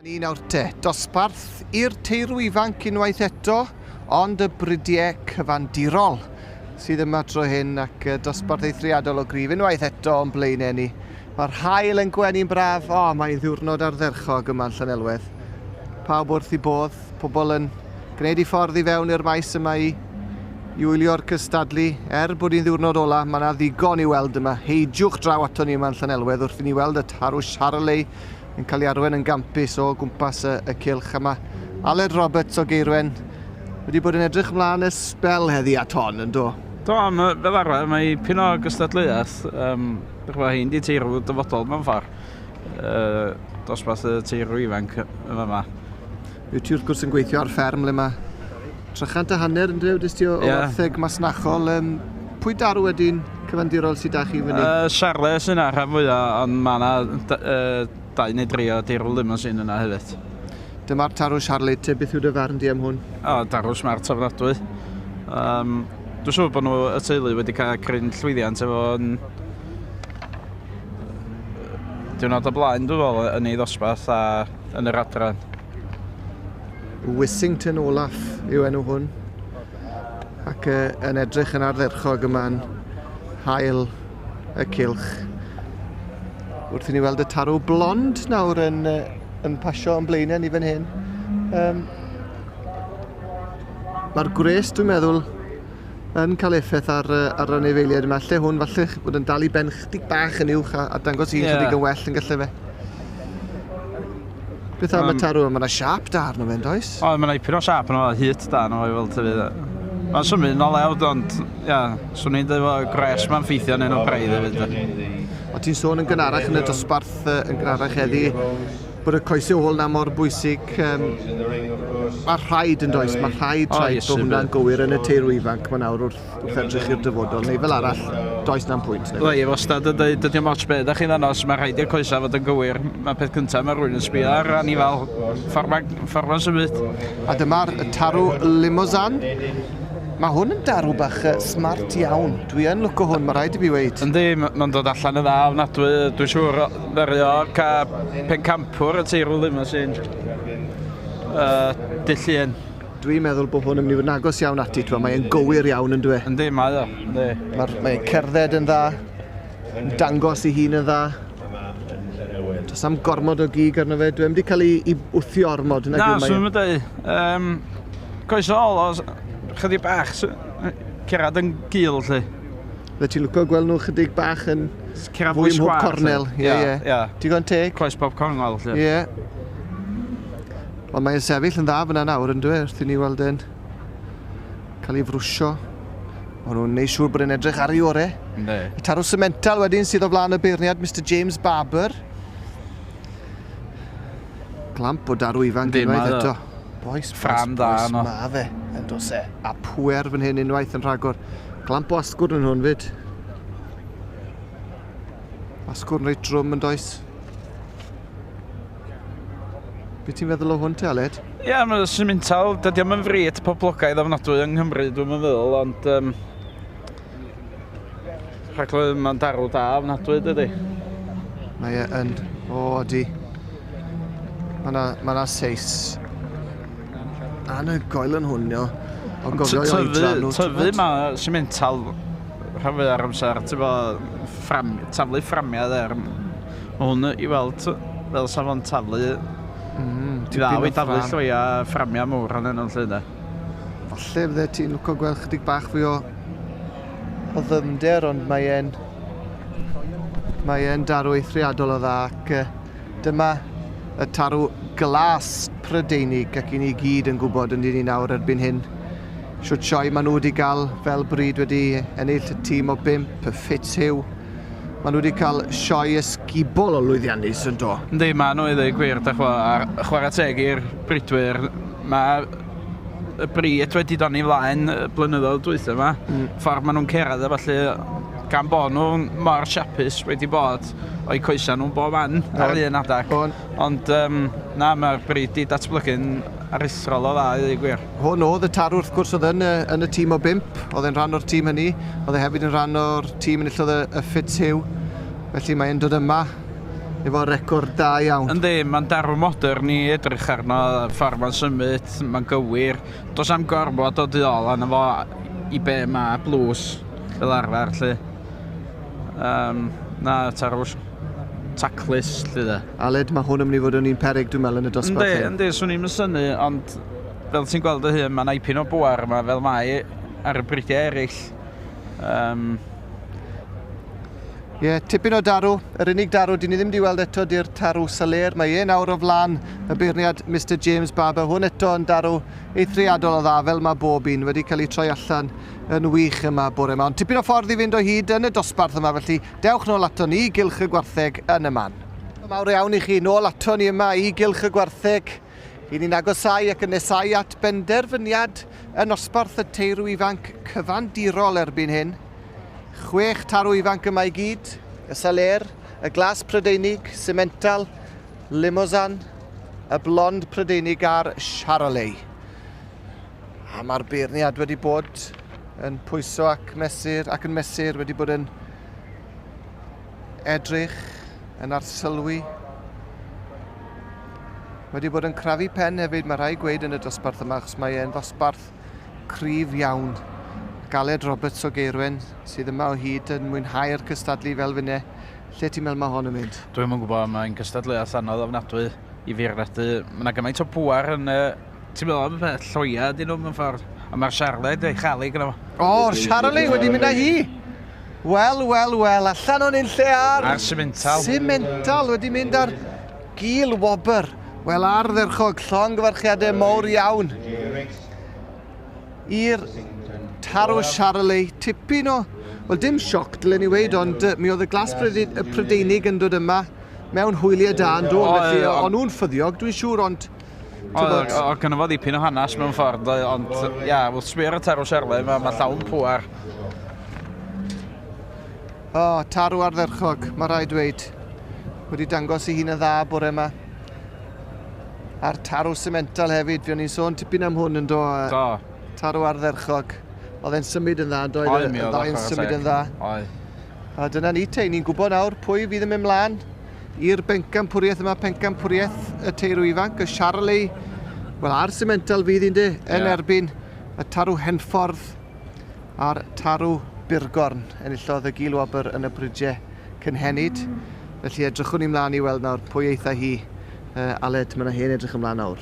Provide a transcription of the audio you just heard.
Ni nawr te, dosbarth i'r teirw ifanc unwaith eto, ond y bridiau cyfandirol sydd yma tro hyn ac dosbarth eithriadol o gryf unwaith eto o'n blaenau ni. Mae'r haul yn gwenu'n braf, o, mae'n ddiwrnod ardderchog yma yn Llanelwedd. Pawb wrth i bodd, pobl yn gwneud i ffordd i fewn i'r maes yma i, i wylio'r cystadlu. Er bod hi'n ddiwrnod ola, mae yna ddigon i weld yma. Heidiwch draw ato ni yma yn Llanelwedd wrth i ni weld y tarw Charley yn cael ei arwain yn gampus o gwmpas y, y cylch. A mae Aled Roberts o Geirwen wedi bod yn edrych ymlaen y sbel heddi at hon, yn do? Do, mae, fel arfer, mae pyn o gystadleuaeth. Um, Dych hi'n di teirw dyfodol mewn ffordd. Uh, dosbarth y teirw ifanc yn fama. Wyt ti wrth gwrs yn gweithio ar fferm le mae 350 yn dweud, ti o, yeah. wartheg masnachol. Um, pwy darw wedyn cyfandirol sydd da chi fyny? Uh, Charles yna rhan fwyaf, ond mae yna uh, dau neu dri o deirw limousine yna hefyd. Dyma'r tarw Charlotte, te beth yw dy farn di am hwn? O, darw smart ofnadwy. Um, dwi'n siŵr bod nhw, y teulu, wedi cael cryn llwyddiant efo yn diwrnod o blaen, dwi'n meddwl, yn ei ddosbarth a yn yr adran. Wissington Olaf yw enw hwn. Ac uh, yn edrych yn ardderchog yma'n hael y cylch. Wrth i ni weld y tarw blond nawr yn, yn pasio yn blaenau ni fan hyn. Um, Mae'r gwres, dwi'n meddwl, yn cael effaith ar, ar yr anifeiliaid yma. Lle hwn, falle bod yn dal i ben chydig bach yn uwch a, a dangos i yeah. chydig yn well yn gallu fe. Beth am y tarw? Mae yna siap da arno fe, does? O, mae yna ipyn o siap arno fe, hyd da arno fe, fel tyfu. Mae'n symud yn olew, ond, ia, swn i'n dweud fod gwres mae'n ffeithio yn un o braidd hefyd. O, ti'n sôn yn gynharach yn y dosbarth yn gynharach heddi, bod y coesau ôl na mor bwysig. Um, mae rhaid yn does, mae rhaid, oh, rhaid bod hwnna'n gywir yn y teirw ifanc mae nawr wrth, wrth edrych i'r dyfodol, neu fel arall, does na'n pwynt. Wel, ie, wastad yn dweud, dydy o'm ots be ydych chi'n ddangos, mae rhaid i'r coesau fod yn gywir. Mae peth cyntaf mae rhywun yn sbio ar anifal, ffordd mae'n symud. A dyma'r tarw Limousin. Mae hwn yn darw bach smart iawn. Dwi yn lwco hwn, mae rhaid i fi weid. Yndi, mae'n dod allan yn dda ofnadwy. Dwi'n siŵr ddaru o cael pencampwr y teirw limousine uh, dydd Llun. Dwi'n meddwl bod hwn yn mynd i fod yn agos iawn ati, ti'n mae'n gywir iawn yn dwi. E? Yndi, mae o. Yndi. Mae'r mae cerdded yn dda, yn dangos ei hun yn dda. Does am gormod o gig arno fe, dwi'n wedi cael ei, ei wthio ormod. Na, swn i'n dweud. Um, coes ôl o chydig bach, cerad yn gul, lle. Fe ti'n lwco gweld nhw chydig bach yn fwy ym mhob cornel. Ie, ie. Digon teg. Coes bob cornel, lle. Ie. Ond mae'n sefyll yn dda fyna nawr, yn dwi, wrth i ni weld e'n cael ei frwsio. Maen nhw'n neud siŵr bod e'n edrych ar ei ore. Yndi. Y tarw semental wedyn sydd o flaen y beirniad, Mr James Barber. Clamp o darw ifanc unwaith eto. Boes, Ffram dda yno. Ma fe, yn dos e. A pwer fan hyn unwaith yn rhagor. Clamp o asgwrn yn hwn fyd. Asgwrn reit drwm yn does. Be ti'n feddwl o hwn te, Aled? Ie, yeah, mae'n symental. Dydy o'm yn fryd poblogaidd ofnadwy yng Nghymru, dwi'n meddwl, ond um, Rhaglen mae'n darw da ofnadwy, dydy? Mae e yn. O, ydy. Mae yna ma na seis anhygoel yn hwn, o. O gofio i oedran nhw. Tyfu mae simental rhan fwy ar amser, ti'n bo, ffram, taflu fframiau there. Mae hwn i weld fel sa fo'n taflu mm, dda i daflu llwy a fframiau mawr yn nhw'n lle, de. Falle fydde ti'n lwco gweld chydig bach fwy o o ddyfnder, ond mae e'n mae e'n darw eithriadol o dda ac dyma y tarw glas Prydeinig ac i ni gyd yn gwybod yn ni nawr erbyn hyn shwt sioe maen nhw wedi cael fel bryd wedi ennill y tîm o bimp, y Fitzhugh. Maen nhw wedi cael sioe ysgubol o lwyddiannus yn do. Yndi, maen nhw i ddweud gwir, dach ch'mo', a chwarae teg i'r bridwyr, mae y bryd wedi dod i flaen y blynyddoedd dwytha yma, mm. ffordd maen nhw'n cerdded a falle gan bod nhw mor siapus wedi bod o'i coesau nhw'n bob man ar un adag. On. Ond um, na, mae'r bryd di datblygu'n aruthrol o dda i ddweud gwir. Hwn oedd y tarw wrth gwrs oedd yn y, yn y tîm o bimp, oedd e'n rhan o'r tîm hynny, oedd e hefyd yn rhan o'r tîm enillodd y, y Fitzhugh, felly mae'n dod yma. Efo record da iawn. Yndi, mae'n darw modern i edrych arno, ffordd mae'n symud, mae'n gywir. Does am gormod o du ôl arno fo i be mae blues fel arfer, lle. Na, tarw taclus, lle de. Aled, mae hwn yn mynd i fod yn un peryg, dwi'n meddwl, yn y dosbarth. Yndi, yndi, swn i'n synnu, ond fel ti'n gweld y hun, mae'n aipyn o bwar yma, fel mae ar y bridiau eraill. Ie, yeah, tipyn o darw. Yr unig darw dyn ni ddim wedi weld eto di'r tarw Saler. Mae e nawr o flaen y beirniad Mr James Barber. Hwn eto yn darw eithriadol o dda, fel mae bob un wedi cael ei troi allan yn wych yma bore yma. Ond tipyn o ffordd i fynd o hyd yn y dosbarth yma, felly dewch nôl ato ni i Gylch y Gwartheg yn y man. Mawr iawn i chi, nôl ato ni yma i Gylch y Gwartheg. I ni'n agosau ac yn nesau at benderfyniad yn nosbarth y teirw ifanc cyfandirol erbyn hyn. 6 tarw ifanc yma i gyd, y Saler, y Glas Prydeinig, Simmental, Limousin, y Blond Prydeinig a'r Charolais. A mae'r beirniad wedi bod yn pwyso ac mesur, ac yn mesur, wedi bod yn edrych, yn arsylwi, wedi bod yn crafu pen hefyd, mae rhai gweud yn y dosbarth yma, achos mae e'n ddosbarth cryf iawn. Galed Roberts o Geirwen sydd yma o hyd yn mwynhau'r cystadlu fel finne. Lle ti'n meddwl mae hon yn mynd? Dwi'm yn gwybod, mae'n gystadleuaeth anodd ofnadwy i feirniadu. Mae yna gymaint o pŵer yn... Ti'n meddwl am y peth, lloia dyn nhw mewn ffordd. A mae'r Charolais ei chael ei gyda fo. O'r Charolais wedi mynd â hi! Wel, wel, wel, allan o'n un lle ar... A'r Simmental. Simmental wedi mynd ar gil wobr. Wel, ardderchog, llongyfarchiadau mawr iawn i'r tarw Charolais. Tipyn o, wel dim sioc dylen ni weud, ond mi oedd y glas Prydeinig yn dod yma mewn hwyliau da yn dod, felly o'n nhw'n ffyddiog, dwi'n siŵr, ond... O, gynno fo ddipyn o hanes mewn ffordd, ond ia, wel sbio ar y tarw Charolais, mae llawn pŵer. O, tarw ardderchog, mae rhaid dweud. Wedi dangos ei hun yn dda bore yma. A'r tarw Simmental hefyd, fi o'n i'n sôn tipyn am hwn yn do. Do. Tarw ardderchog. Oedd e'n symud yn dda, doedd? Oedd, mi Y oedd ddau yn o, chwarae symud teg. yn dda. Oedd. A dyna ni te, ni'n gwybod nawr pwy fydd yn mynd mlaen i'r bencampwriaeth yma, pencampwriaeth y teirw ifanc, y Charolais, wel a'r Simmental fydd un de, yn erbyn y tarw Henffordd a'r tarw Burgorn. Enillodd y gil wobr yn y bridiau cynhenid. Felly edrychwn ni mlaen i weld nawr pwy eitha hi. Aled, mae yna hen edrych ymlaen nawr.